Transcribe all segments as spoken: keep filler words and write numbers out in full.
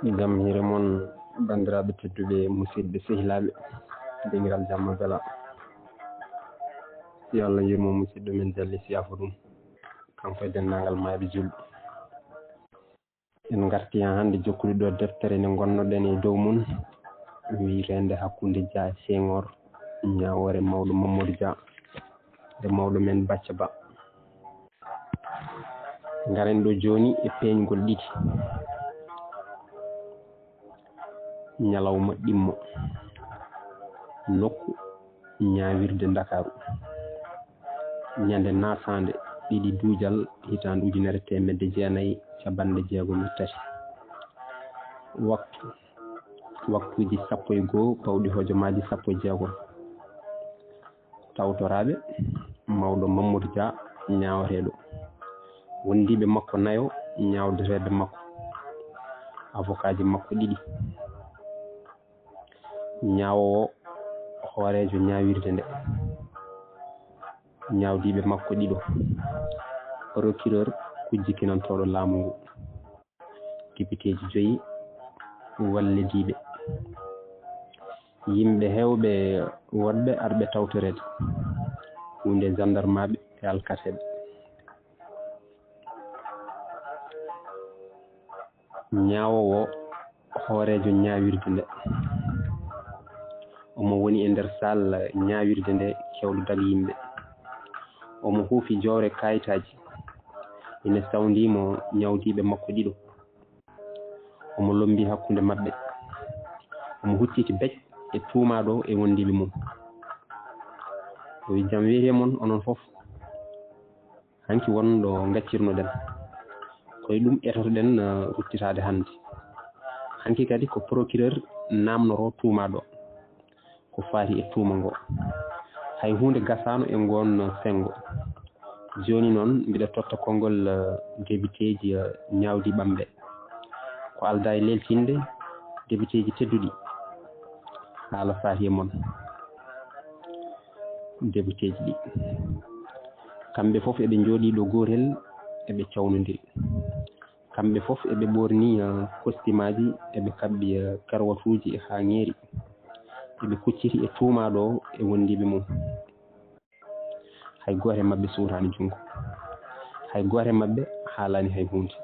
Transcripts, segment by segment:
Jam hiire mon, banndiraaɓe tedduɓe, musidɓe sehilaaɓe, dingiral jamma bela. Yo Allah yurmo musidɗo men Jalli, si yaafo ɗum, kanko e denndaangal maayɓe julɓe. En ngarti haa hannde jokkude ɗo deftere nde ngonnoɗen e dow mum, wiyeteende Hakkunde Dia e Senghor, ñaawoore mawɗo Mamadou Dia e mawɗo men Bacca Ba. Ngaren ɗo jooni e peeñgol ɗiɗi. Ñalawma ɗimmo. Nokku, ñaawirde Ndakaaru. Ñande nasaande ɗiɗi duujal hitaande ujunere teemedde jeenayi cappanɗe jeegom e tati. Waktu, waktuuji sappo e goo pawɗi hojomaaji sappo e jeegom. Tawtoraaɓe, mawɗo Mamadou Dia, ñaawoteeɗo. Wondiiɓe makko nayo, ñaawdoreeɓe makko. Avocaaji makko ɗiɗi. Ñaawoowo, hooreejo ñaawirde nde. Ñaawdiiɓe makko ɗiɗo. Procureur, kujjikinantooɗo laamu ngu. Depiteeji joyi, wallediiɓe. Yimɓe heewɓe woɗɓe arɓe tawtoreede. Huunde, jandarmaaɓe e alkateeɓe. Ñaawoowo, hooreejo ñaawirde nde. Omo woni e nder saal ñaawirde nde, kewɗo daga yimɓe. Omo huufi jowre kaayitaaji. Ina sawndii mo ñaawdiiɓe makko ɗiɗo. Omo lommbii hakkunde maɓɓe. Omo hucciti bec e tuumaaɗo e wondiiɓe mum. O wi, "Jam weeti e mon, onon fof. Hanki won ɗo ngaccirnoɗen. Ko e ɗum etotoɗen, eh, ruttitaade hannde. Hanki kadi ko procureur naamnoroo tuumaaɗo ko faati e tuuma ngo. Hay huunde gasaano e ngoon senngo. Jooni noon mbiɗa totta konngol, eh, depiteeji, eh, ñaawdiiɓe am ɓe. Ko aldaa e leeltinde, depiteeji tedduɗi, haala faati e mon." Depiteeji ɗi, kamɓe fof eɓe njooɗii ɗo gootel, eɓe cawnondiri. Kamɓe fof eɓe ɓoornii, eh, kostimaaji, eɓe kaɓɓi, eh, karwatuuji e haaŋeeri. Eɓe kucciti e tuumaaɗo o e wondiiɓe mum. Hay gooto e maɓɓe suutaani junngo. Hay gooto e maɓɓe haalaani hay huunde.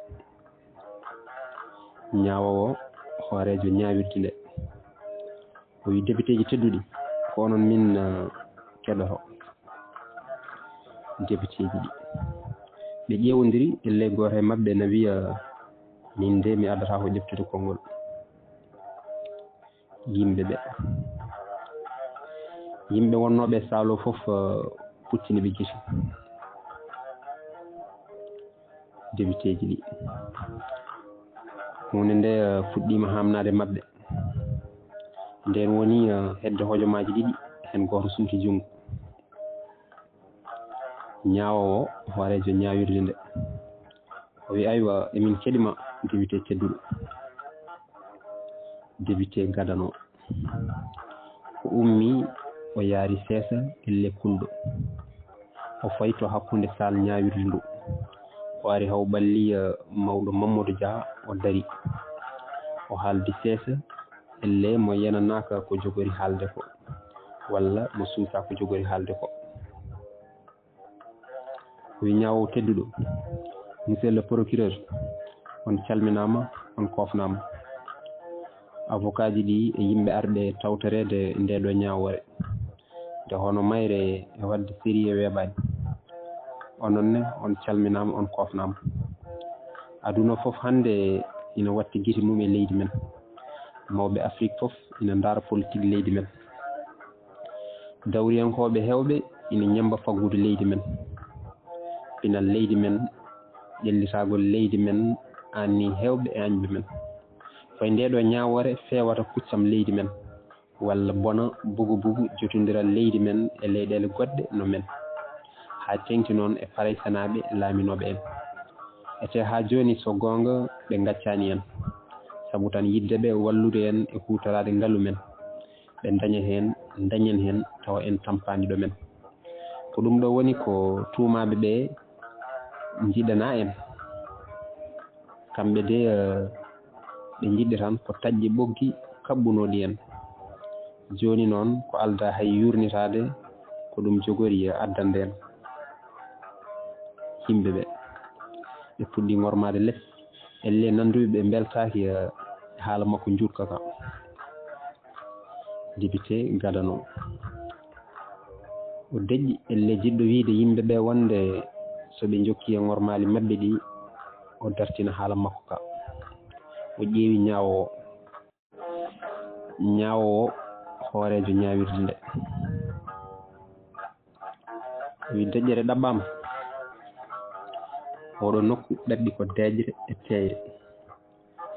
Ñaawoowo, hooreejo ñaawirde nde, o wi, "Depiteeji tedduɗi, ko onon min, eh, keɗoto." Depiteeji ɗi, ɓe ƴeewondiri, ellee gooto e maɓɓe na wiya, "Min de mi addataa ko ƴeftude konngol." Yimɓe ɓe, yimɓe wonnooɓe e saal o fof, eh, puccini ɓe gite. Depiteeji ɗi, huunde nde, eh, fuɗɗiima haamnaade maɓɓe. Ndeen woni, eh, hedde hojomaaji ɗiɗi, heen gooto suuti junngo. Ñaawoowo, hooreejo ñaawirde nde, o wi, "Aywa, emin keɗi ma, depite tedduɗo." Depite gadano, o ummii, o yaari seesa e lekkulɗo. O fayi to hakkunde saal ñaawirdu ndu. O ari haa o ɓalli, eh, mawɗo Mamadou Dia, o dari. O haaldi seesa, ellee mo yenanaaka ko jogori haalde ko, walla mo suusaa ko jogori haalde ko. Wi, "Ñaawoowo tedduɗo, monsieur le procureur, on calminaama, on koofnaama." Avocaaji ɗi e yimɓe arɓe tawtoreede ndee ɗoo ñaawoore, nde hono mayre e waɗde sérieux weeɓaani. Onon ne, on calminaama, on koofnaama. Aduna fof hannde ina watti gite mum e leydi men. Mawɓe Afrik fof ina ndaara politik leydi men. Dawriyankooɓe heewɓe ina ñemmba faggudu leydi men. Pinal leydi men, ƴellitaagol leydi men, aannii heewɓe e añɓe men. Ko e ndee ɗoo ñaawoore feewata kuccam leydi men, walla bona bugu-bugu jotondiral leydi men e leyɗeele goɗɗe no men, haa teeŋti noon e Faraysenaaɓe laaminooɓe en. Etee haa jooni, so goonga, ɓe ngaccaani en, sabu tan yiɗde ɓe wallude en e huutoraade ngalu men, ɓe ndaña heen, ndañen heen, tawa en tampaani ɗo men. Ko ɗum ɗo woni ko tuumaaɓe ɓe njiɗanaa en. Kamɓe de, eh, Ɓe njiɗde tan ko taƴde ɓoggi kaɓɓunooɗi en. Jooni noon ko aldaa hay yuurnitaade ko ɗum jogori e addande en yimɓe ɓe. Ɓe puɗɗi ŋormaade les, ellee nannduɓe ɓe mbeltaaki e haala makko njuutka ka. Depite gadano. O deƴƴi, ellee jiɗɗo wiyde yimɓe ɓe wonde so ɓe njokki e ŋormaali maɓɓe ɗi, o dartina haala makko ka. O ƴeewi ñaawoowo. Ñaawoowo hooreejo ñaawirde nde. O wi deƴƴere ɗaɓɓaama. Oɗo nokku ɗaɓɓi ko deeƴre e teeyre.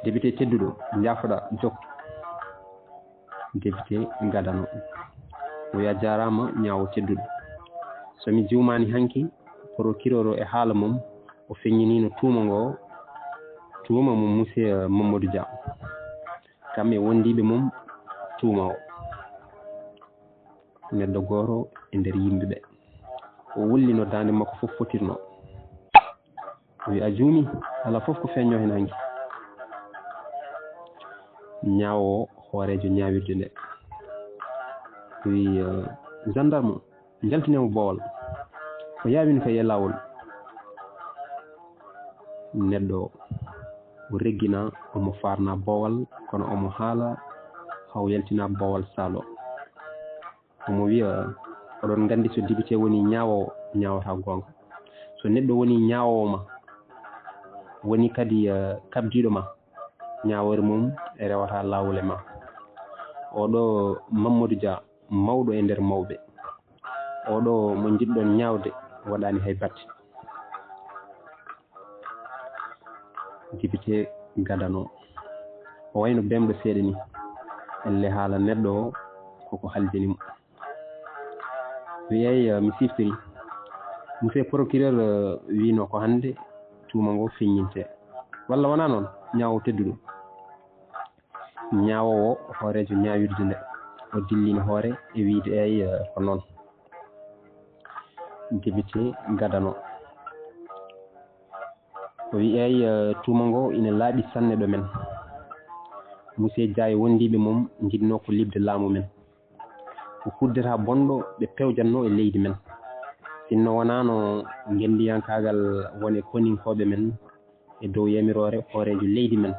Depite tedduɗo, njaafoɗa, jokku. Depite gadano. O wi a jaaraama ñaawo tedduɗo. So mi juumaani hanki, procureur o e haala mum, o feññiniino tuuma ngo, tuuma mo monsieur Mamadou Dia. Kam e wondiiɓe mum tuuma o. Neɗɗo gooto e nder yimɓe ɓe. O wullino daande makko fof fotirno. O wi a juumi, alaa fof ko feeñnoo heen hanki. Ñaawo hooreejo ñaawirde nde. O wi eh, gendarme, njaltinemo boowal. O yaawino kay e laawol. Neɗɗo o, o reggina, omo faarna boowal, kono omo haala, haw yaltina boowal saalo. Omo wiya, oɗon nganndi so depite woni ñaawoowo, ñaawata goonga. So neɗɗo woni ñaawoowo ma, woni kadi eh, kabdiiɗo ma, ñaawoore mum e rewata laawol e ma. Oɗo Mamadou Dia, mawɗo e nder mawɓe. Oɗo mo njiɗɗon ñaawde waɗaani hay batte. Depite gadano. O wayno bemɗo seeɗa ni. Elle haala neɗɗo o koko haljini mo. Wiyay eh, mi siftiri. Monsieur procureur eh, wiino ko hannde tuuma ngo feññinte. Walla wonaa noon? Ñaawo tedduɗo. Ñaawoowo hooreejo ñaawirde nde. O dillini hoore e wiyde eey eh, ko noon. Depite gadano. O wi eey eh, tuuma ngo ina laaɓi sanne ɗo men. Monsieur Dia e wondiiɓe mum njiɗnoo ko liɓde laamu men. Ko kuddeta bonɗo ɓe pewjatnoo e leydi men. Sinno wonaano ngenndiyankaagal won e koninkooɓe men e dow yamiroore hooreejo leydi men,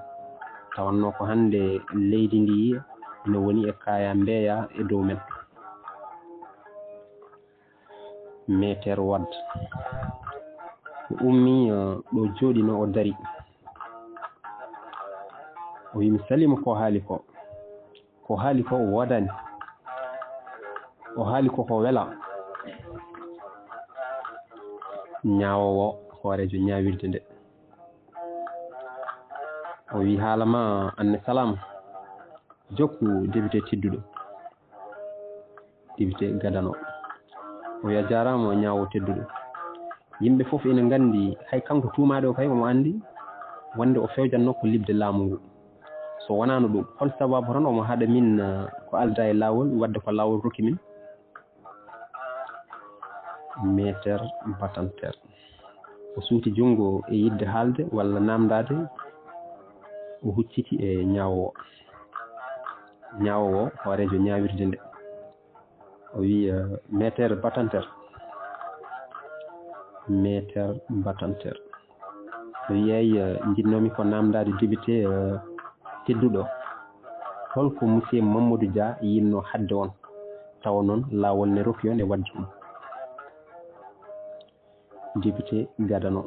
tawatnoo ko hannde leydi ndi ina woni e kaayaa mbeeyaa e dow men. Meeteer Wad. O ummii eh, ɗo jooɗinoo o darii. O wi mi saliima ko haali ko. Ko haali ko woodaani. O haali ko ko welaa. Ñaawoowo hooreejo ñaawirde nde. O wi haala ma anne salaama. Jokku depite tedduɗo. Depite gadano. O wi a jaaraama ñaawo tedduɗo. Yimɓe fof ina nganndi hay kanko tuumaaɗo o kay omo anndi wonde o fewjatnoo ko liɓde laamu ngu. So wonaano ɗum, hol sababu tan omo haɗa min eh, ko aldaa e laawol, waɗde ko laawol rokki min? Meeteer Batanteer. O suuti junngo e yiɗde haalde walla naamndaade, o hucciti e ñaawoowo. Ñaawoowo hooreejo ñaawirde nde. O wi eh, meeteer Batanteer. Meeteer Batanteer. O wi eey eh, njiɗnoomi ko naamndaade depite eh, tedduɗo. Holko monsieur Mamadou Dia yiɗnoo haɗde on? Tawa noon laawol ne rokki on e waɗde ɗum. Depite gadano.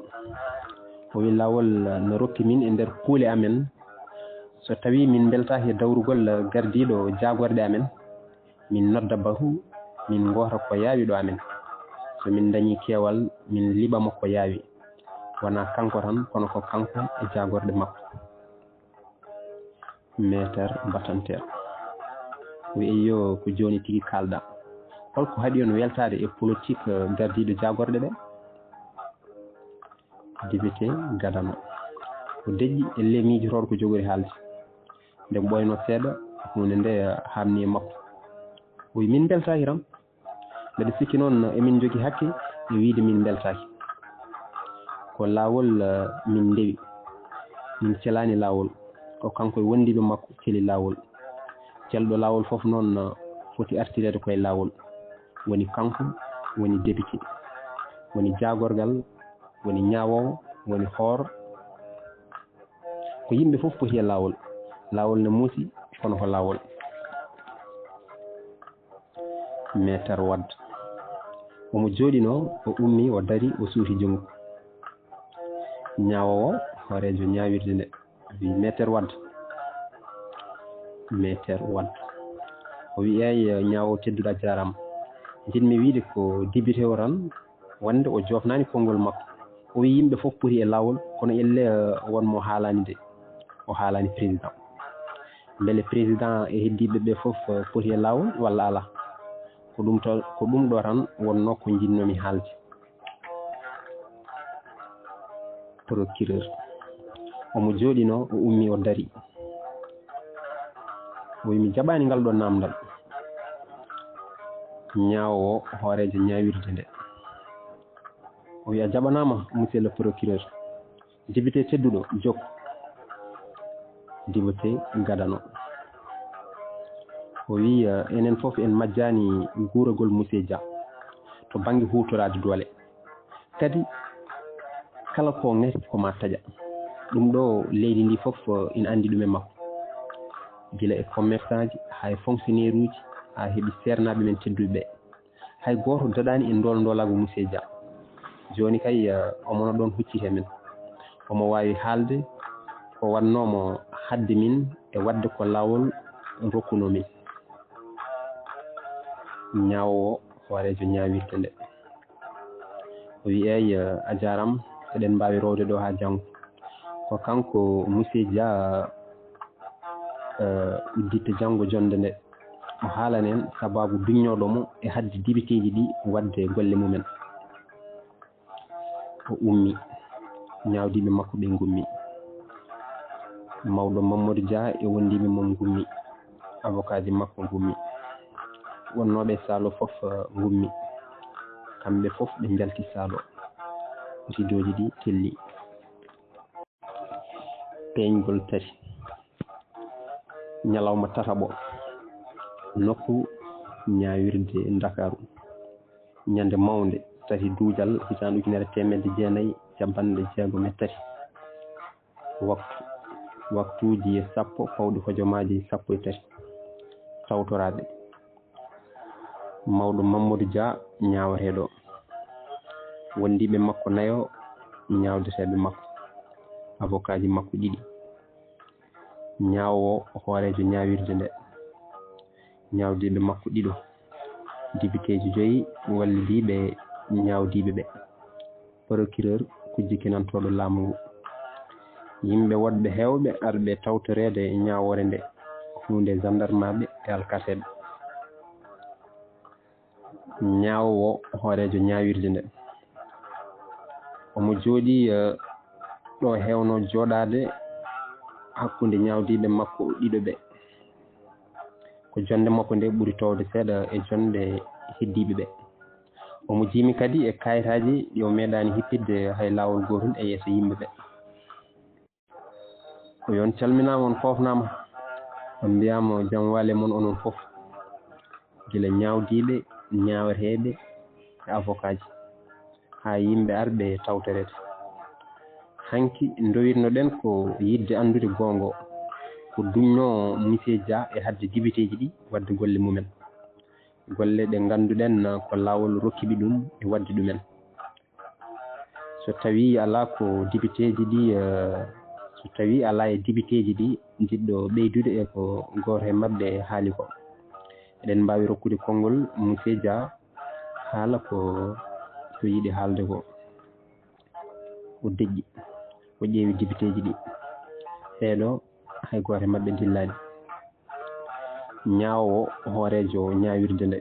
O wi laawol eh, no rokki min e nder kuule amen. So tawii min mbeltaaki e dawrugol eh, gardiiɗo jaagorɗe amen, min nodda batu, min ngoota ko yaawi ɗo amen. So min ndañii keewal, min liɓa mo ko yaawi. Wonaa kanko tan, kono ko kanko e jaagorɗe makko. Meeteer Batanteer. Wi eyyo, ko jooni tigi kaalɗaa. Holko haɗi on weltaade e politik eh, gardiiɗo jaagorɗe ɓe? Depite gadano. O deƴƴi, ellee miijotooɗo ko jogori haalde. Nde ɓooynoo seeɗa, huunde nde haamni e makko. O wi, min mbeltaaki tan. Mbeɗa sikki noon emin njogii hakke e wiyde min mbeltaaki. Ko laawol eh, min ndewi. Min celaani laawol. O kanko e wondiiɓe makko celi laawol. Celɗo laawol fof noon, uh, foti artireede koye laawol. Woni kanko, woni député, woni jaagorgal, woni ñaawoowo, woni hoor. Ko yimɓe fof poti e laawol. Laawol ne muusi, kono ko laawol. Meeter Wad. Omo jooɗinoo, o ummii, o darii, o suuti junngo. Ñaawoowo, hooreejo ñaawirde nde, wi, Meeter Wad. Meeter Wad. O wi, eey, ñaawoowo tedduɗo, a jaaraama. Njiɗmi wiyde ko dibite o tan, wonde o joofnaani konngol makko. O wi yimɓe fof poti e laawol, kono elle, eh, won mo haalaani de. O haalaani président. Mbele président e heddiiɓe ɓe fof, eh, poti e laawol walla alaa? Ko ɗum to, ko ɗum ɗo tan wonnoo ko njiɗnoomi haalde. Procureur. Omo jooɗinoo, o ummii, o darii. O wi, mi jaɓaani ngal ɗo naamndal. Ñaawoowo, hooreejo ñaawirde nde. O wi, a jaɓanaama, monsieur le procureur. Député tedduɗo, jok. Député gadano. O wi, eh, enen fof en majjaani guuragol monsieur Dia to bannge huutoraade doole. Kadi, kala ko ŋati ko ma taƴa. Ɗum ɗo, leydi ndi fof, eh, ina anndi ɗum e makko. Gila e commerçant ji, haa e fonctionnaire uji, haa heɓi seernaaɓe men tedduɓe ɓe. Hay gooto daɗaani e ndool ndoolaagu monsieur Dia. Jooni kay, eh, omo no ɗoon hucciti e men. Omo waawi haalde ko waɗnoo mo haɗde min e waɗde ko laawol rokkunoo min. Ñaawoowo, hooreejo ñaawirde nde. O wi, eey, eh, a jaaraama, eɗen mbaawi rowde ɗo haa janngo. Ko kanko monsieur Dia, eh, udditta janngo jonnde nde. O haalana en sabaabu duñnooɗo mo e haɗde dibiteeji ɗi waɗde golle mumen. O ummii. Ñaawdiiɓe makko ɓe ngummii. Mawɗo Mamadou Dia e wondiiɓe mum ngummii. Avocatji makko ngummii. Wonnooɓe saalo fof, eh, ngummii. Kamɓe fof ɓe njalti saalo. Ridooji ɗi telli. Peeñgol tati. Ñalawma tataɓo. Nokku ñaawirde Ndakaaru. Ñande mawnde, tati duujal, hitaande ujunere teemedde jeenayi, cappanɗe jeegom e tati. Waktu, waktuuji sappo, pawɗi hojomaaji sappo e tati. Tawtoraaɓe. Mawɗo Mamadou Dia, ñaawateeɗo. Wondiiɓe makko nayo, ñaawdeteeɓe makko. Avocatji makko ɗiɗi. Ñaawoowo, hooreejo ñaawirde nde. Ñaawdiiɓe makko ɗiɗo. Dibiteeji joyi, wallidiiɓe ñaawdiiɓe ɓe. Procureur, kujjikinantooɗo laamu ngu. Yimɓe woɗɓe heewɓe arɓe tawtoreede ñaawoore nde, huunde, jandarmaaɓe e alkateeɓe. Ñaawoowo, hooreejo ñaawirde nde. Omo jooɗii, eh, ɗo heewnoo jooɗaade hakkunde ñaawdiiɓe makko ɗiɗo ɓe. Ko jonnde makko nde ɓuri toowde seeɗa e jonnde heddiiɓe ɓe. Omo jiimi kadi e kaayitaaji ɗi o meeɗaani hippitde hay laawol gootol e yeeso yimɓe ɓe. O wi, on calminaama, on foofnaama. On mbiyaama jam waale mon onon fof. Gila ñaawdiiɓe, ñaaweteeɓe e avocatji, haa yimɓe arɓe tawtoreede. Hanki ndowirno-ɗen ko yiɗde anndude goonga ko duñnoo monsieur Dia e haɗde dibiteeji ɗi waɗde golle mumen. Golle ɗe nganndu-ɗen ko laawol rokkiɓe ɗum e waɗde ɗumen. So tawii alaa ko dibiteeji ɗi, eh, so tawii alaa e dibiteeji ɗi njiɗɗo ɓeydude e ko gooto e maɓɓe haali ko, eɗen mbaawi rokkude konngol monsieur Dia haala ko, ko yiɗi haalde ko. O deƴƴi, o ƴeewi dibiteeji ɗi. Ɓeeɗo hay gooto e maɓɓe dillaani. Ñaawoowo, hooreejo ñaawirde nde.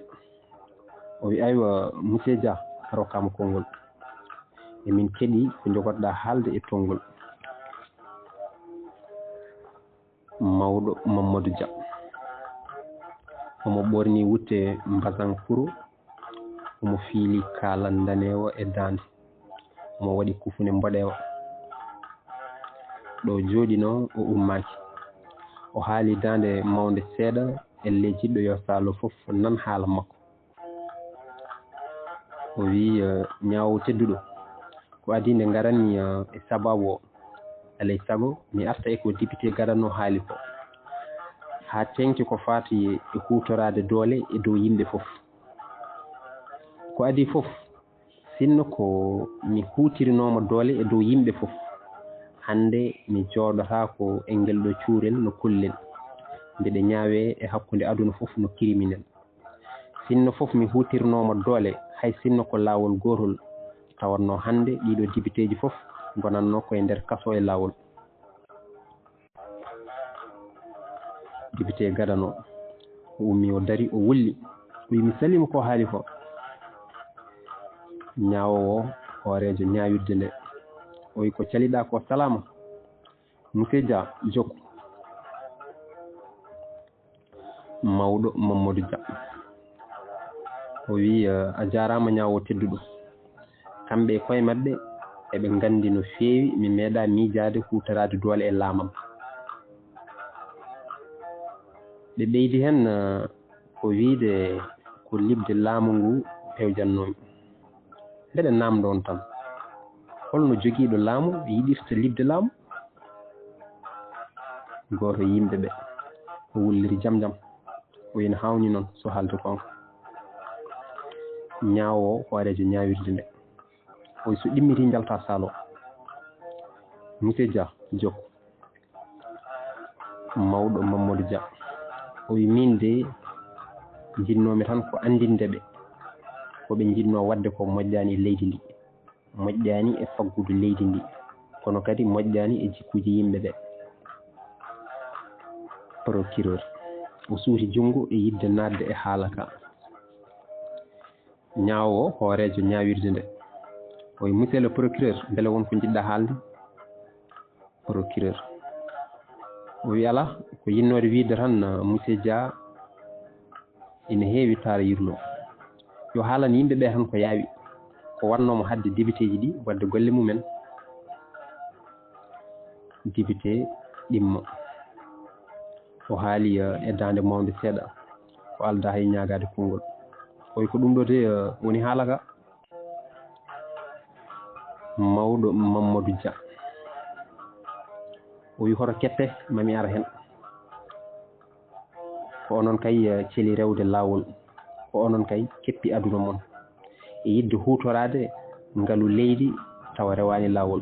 O wi, aywa, monsieur Dia, a rokkaama konngol. Emin keɗii ko njogotoɗaa haalde e tonngol. Mawɗo Mamadou Dia. Omo ɓorni wutte mbasan kuro, omo fiili kaala ndaneewa e daande, omo waɗi kufune mboɗeewa. Ɗo jooɗinoo, o ummaaki. O haali daande mawnde seeɗa, ellee jiɗɗo yo Saalo fof nan haala makko. O wii, eh, ñaawo tedduɗo, ko adii nde ngaranmi, eh, e sabaabu o, alay sago mi arta e ko député gadano haali ko, haa teeŋti ko faati e huutoraade doole e dow yimɓe fof. Ko adii fof, sinno ko mi huutirinooma doole e dow yimɓe fof, hannde mi jooɗotaako e ngel ɗo cuurel no kullel, mbeɗe ñaawee e hakkunde aduna fof no criminel. Sinno fof mi huutirnooma doole, hay sinno ko laawol gootol, tawatno hannde ɗiɗo dibiteeji fof ngonatno ko e nder kaso e laawol. Dibitee gadano, o ummii, o darii, o wulli, o wii, "Mi salima ko haali ko." Ñaawoowo, hooreejo ñaawirde nde, o wii, "Ko caliɗaa ko salaama?" "Monsieur Dia, jokku." Mawɗo Mamadou Dia. O wii, "A jaaraama ñaawo tedduɗo." Kamɓe e koye maɓɓe, eɓe nganndi no feewi mi meeɗaa miijaade huutoraade doole e laamam. Ɓe ɓeydi heen, eh, ko wiyde ko liɓde laamu ngu pewjannoomi. Mbeɗa naamndo on tan, holno jogiiɗo laamu yiɗirta liɓde laamu? Gooto e yimɓe ɓe, o wulliri jam jam, o ina haawni noon so haalde goonga. Ñaawo o, hooreejo ñaawirde nde, o wi, "So ɗimmiti njalta Saalo." "Monsieur Dia, jokku." Mawɗo Mamadou Dia, o wi, "Miin de, njiɗnoomi tan ko anndinde ɓe ko ɓe njiɗnoo waɗde ko moƴƴaani e leydi ndi, moƴƴaani e faggudu leydi ndi, kono kadi moƴƴaani e jikkuuji yimɓe ɓe." Procureur, o suuti junngo e yiɗde naatde e haala ka. Ñaawoowo, hooreejo ñaawirde nde, o wi, "Monsieur le procureur, mbele won ko njiɗɗaa haalde?" Procureur, o wi, "Alaa, ko yiɗnoode wiyde tan, monsieur Dia ina heewi taara yirlo. Yo haalan yimɓe ɓe tan ko yaawi, ko waɗnoo mo haɗde dibiteeji ɗi waɗde golle mumen." Dibitee ɗimmo, o haali, eh, e daande mawnde seeɗa, o aldaa hay ñaagaade konngol. O wi, "Ko ɗum ɗo de, eh, woni haala ka." Mawɗo Mamadou Dia, o wi, "Hoto keppe, ma mi ara heen. Ko onon kay, eh, celi rewde laawol, ko onon kay keppi aduna mon e yiɗde huutoraade ngalu leydi tawa rewaani laawol.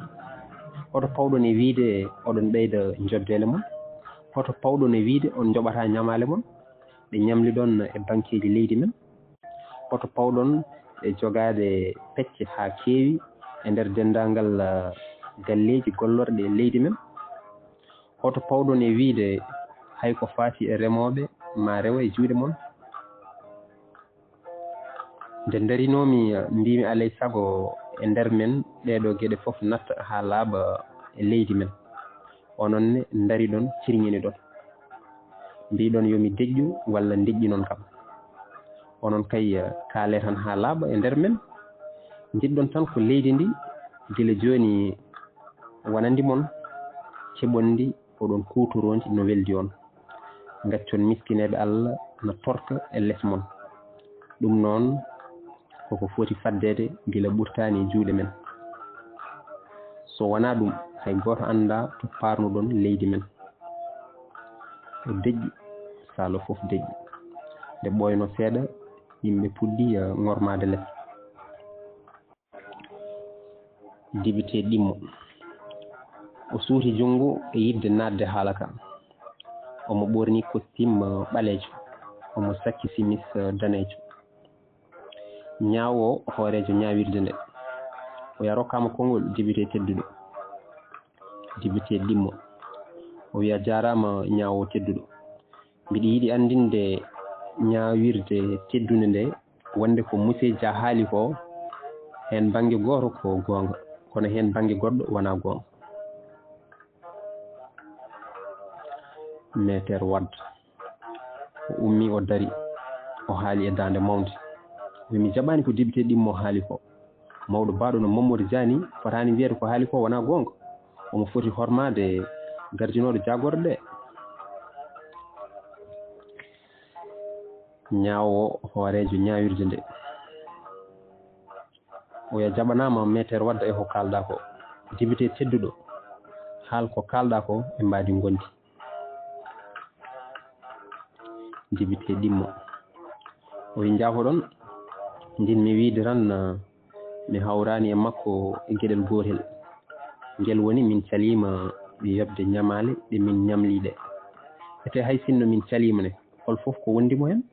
Hoto pawɗon e wiyde oɗon ɓeyda njoddeele mon? Hoto pawɗon e wiyde on njoɓataa ñamaale mon ɗe ñamliɗon e bankeeji leydi men? Hoto pawɗon e jogaade pecce haa keewi e nder denndaangal, eh, galleeji gollorɗe e leydi men? Hoto pawɗon e wiyde hay ko faati e remooɓe ma rewa e juuɗe mon?" Nde ndarinoomi, mbiimi alay sago e nder men ɗeeɗo geɗe fof natta haa laaɓa e leydi men. Onon ne ndariɗon, cirñiniɗon. Mbiɗon yo mi deƴƴu walla ndeƴƴinon kam. Onon kay, eh, kaalee tan haa laaɓa e nder men. Njiɗɗon tan ko leydi ndi gila jooni wonandi mon, keɓon ndi, oɗon kuutoroo ndi no weldi on. Ngaccon miskineeɓe Allah na torka e les mon. Ɗum noon koko foti faddeede gila ɓurtaani e juuɗe men. So wonaa ɗum, hay gooto anndaa to paarnuɗon leydi men. O deƴƴi, saalo fof deƴƴi. Nde ɓooynoo seeɗa, yimɓe puɗɗi, eh, ŋormaade les. Dibitee ɗimmo. O suuti junngo e yiɗde naatde haala ka. Omo ɓorni kostim, eh, ɓaleejo. Omo sakki simis, eh, daneejo. Ñaawo hooreejo ñaawirde nde. O yaa rokkaama konngol, dibitee tedduɗo. Dibitee ɗimmo. O wiya, "Jaaraama ñaawo tedduɗo. Mbiɗa yiɗi anndinde ñaawirde teddunde nde wonde ko Monsieur Dia haali ko, heen bannge gooto ko goonga, kono heen bannge goɗɗo wonaa goonga." Meeteer Wad, o ummii, o darii, o haali e daande mawnde. O wiyi, "Mi jaɓaani ko dibitee ɗimmo haali ko. Mawɗo baaɗo no Mamadou Dia ni fotaani wiyeede ko haali ko wonaa goonga. Omo foti hormaade gardinooɗo jaagorɗe ɗe." Ñaawo hooreejo ñaawirde nde. Oya jaɓanaama meeteer wadda e ko kaalɗaa ko. Dibitee tedduɗo, haal ko kaalɗaa ko e mbaadi ngondi. Dibitee ɗimmo. O wi njaafoɗon, ndin mi wiide tan, mi hawraani e makko e geɗel gootel. Ngel woni min caliima mi yoɓde ñamaale ɗe min ñamlii ɗe. Ete hay sinno min caliima ne, hol fof ko wondi mo heen?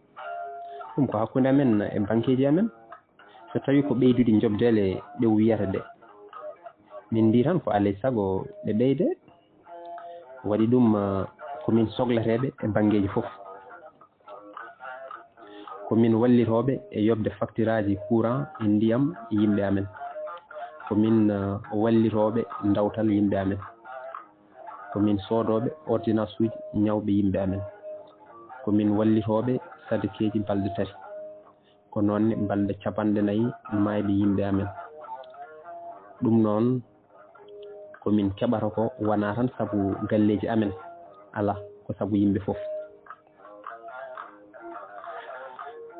Ɗum ko hakkunde amen e bankeeji amen. So tawii ko ɓeydude njoɓdeele ɗe o wiyata ɗe, min mbii tan ko alaa e sago ɗe ɓeyde. Waɗi ɗum, ko min sogleteeɓe e banngeeji fof. Ko min wallitooɓe e yoɓde faktiraaji kuuran e ndiyam e yimɓe amen. Ko min wallitooɓe ndawtal yimɓe amen. Ko min soodooɓe ordinansuuji ñawɓe yimɓe amen. Ko min wallitooɓe sadakeeji balɗe tati. Ko noon ne balɗe capanɗe nayi maayɓe yimɓe amen. Ɗum noon, ko min keɓata ko wonaa tan sabu galleeji amen, alaa, ko sabu yimɓe fof.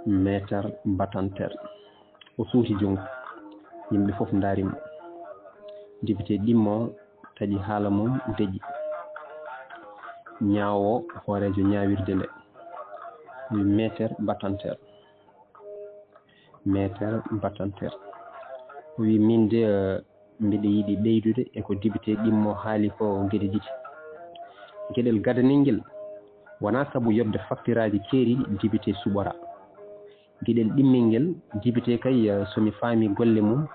Meeter Batanteer. O suuti junngo. Yimɓe fof ndaari mo. Dibitee ɗimmo taƴi haala mum deƴƴi. Ñaawo hooreejo ñaawirde nde. Wi meeter Batanteer. Meeter Batanteer. O wi min de, mbiɗa yiɗi ɓeydude e ko dibitee ɗimmo haali ko geɗe ɗiɗi. Geɗel gadanel ngel wonaa sabu yoɓde faktiraaji keeriiɗi dibitee suɓora. Geɗel ɗimmel ngel, dibitee kay, so mi faami golle mum,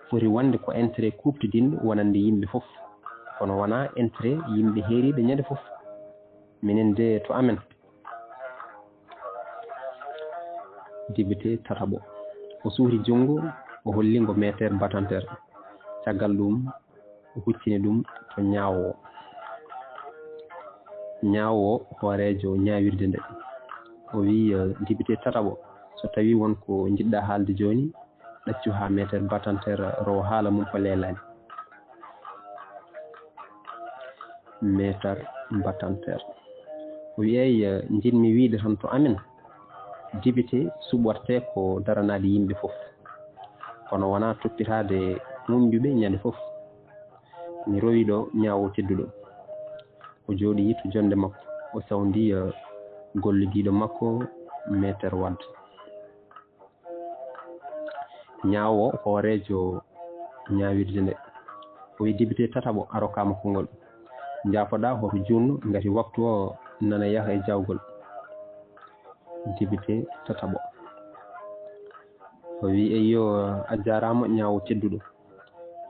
foti wonde ko intérêt kuuɓtidinɗo wonande yimɓe fof, kono wonaa intérêt yimɓe heeriiɓe ñande fof. Minen de to amen. Dibitee tataɓo. O suuti junngo, o holli ngo meeter Batanteer. Caggal ɗum, o huccini ɗum to ñaawo. Ñaawo hooreejo ñaawirde nde. O wi, eh, dibitee tataɓo, so tawii won ko njiɗɗaa haalde jooni, ɗaccu haa meeter Batanteer rowa haala mum ko leelaani. Meeter Batanteer. O wi, eey, eh, njiɗmi wiyde tan to amen, dibitee suɓortee ko daranaade yimɓe fof, kono wonaa toppitaade muñƴuɓe ñande fof. Mi rowi ɗo ñaawo tedduɗo. O jooɗii to jonnde makko. O sawndii, eh, gollidiiɗo makko, meeter Wad. Ñaawo hooreejo ñaawirde nde. O wi dibitee tataɓo a rokkaama konngol. Njaafoɗaa hoto juutnu ngati waktu o nana yaha e jawgol. Dibitee tataɓo. O wi eyyo a jaaraama ñaawo tedduɗo.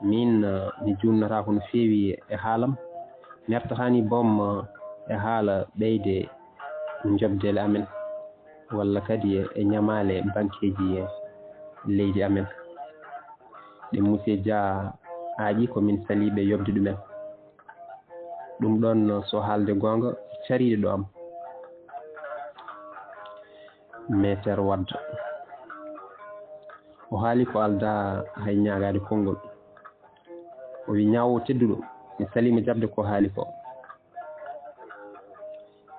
Min, eh, mi juutnotaako no feewi e haalam. Mi artataani boom, eh, e haala ɓeyde njoɓdeele amen, walla kadi e, e ñamaale bankeeji, eh, leydi amen. Ɗe Muse Dia aaƴi ko min saliiɓe yoɓde ɗumen. Ɗum ɗoon, so haalde goonga, cariiɗe ɗo am. Meeter Wad. O haali ko aldaa hay ñaagaade konngol. O wi ñaawo tedduɗo, mi saliima jaɓde ko haali ko.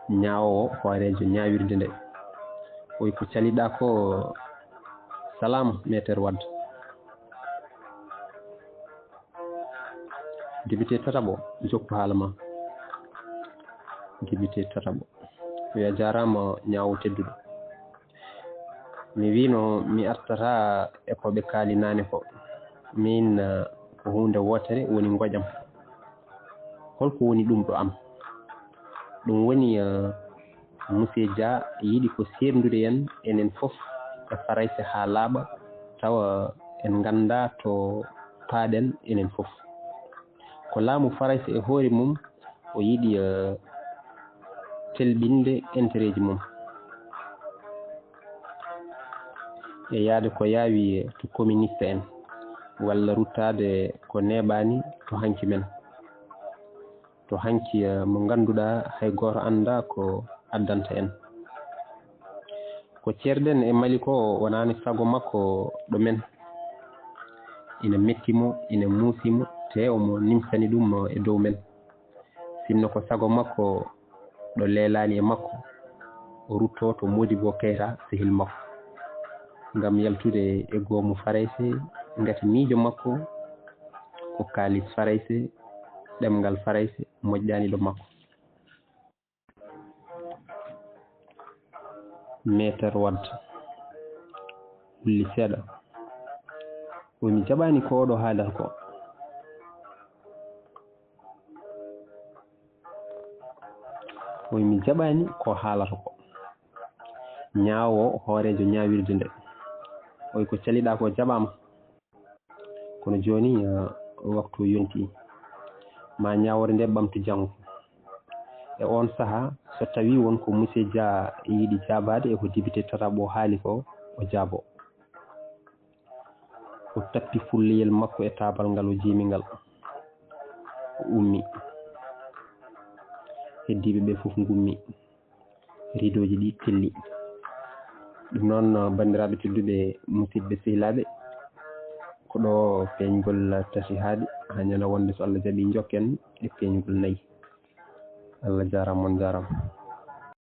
Ñaawo hooreejo ñaawirde nde. O wi ko caliɗaa ko, salaam, meeter Wad. Dibitee tataɓo, jokku haala ma. Dibitee tataɓo. O wi a jaaraama ñaawo tedduɗo. Mi wiino mi artataa e ko ɓe kaali naane ko. Min, eh, ko huunde wootere woni ngoƴam. Holko woni ɗum ɗo am? Ɗum woni, eh, Muse Dia yiɗi ko seerndude en, enen fof e Farayse haa laaɓa, tawa en nganndaa to paaɗen enen fof. Ko laamu Farayse e hoore mum o yiɗi, eh, telɓinde intérêt ji mum. E yahde ko yaawi to communiste en, walla ruttaade ko neeɓaani to hanki men. To hanki, eh, mo ngannduɗaa hay gooto anndaa ko addanta en. Ko ceerɗen e Mali ko wonaani sago makko ɗo men. Ina metti mo, ina muusi mo, te omo nimsani ɗum e dow men. Sinno ko sago makko ɗo leelaani e makko, o ruttoo to Modibo Keita, sehil makko, ngam yaltude e goomu Farayse, ngati miijo makko ko kaalis Farayse, ɗemngal Farayse moƴƴaani ɗo makko. Meeter Wad wulli seeɗa. O wi, "Mi jaɓaani ko oɗo haalata ko." O wi, "Mi jaɓaani ko haalata ko." Ñaawo hooreejo ñaawirde nde. O wi, "Ko caliɗaa ko jaɓaama. Kono jooni, eh, waktu yonti. Ma ñaawoore nde ɓamtu janngo." E oon sahaa, so tawii won ko Monsieur Dia yiɗi jaabaade e ko député tataɓo haali ko, o jaabo. O tappi fulleyel makko e taabal ngal, o jiimi ngal. O ummi. Heddiiɓe ɓe fof ngummi. Ridooji ɗi kelli. Ɗum noon, banndiraaɓe tedduɓe, musidɓe sehilaaɓe, ko ɗo peeñgol tati haaɗi. Haa ñande wonde, so Allah jaɓii, njokken e peeñgol nayi. Allah jaaraama, on jaaraama.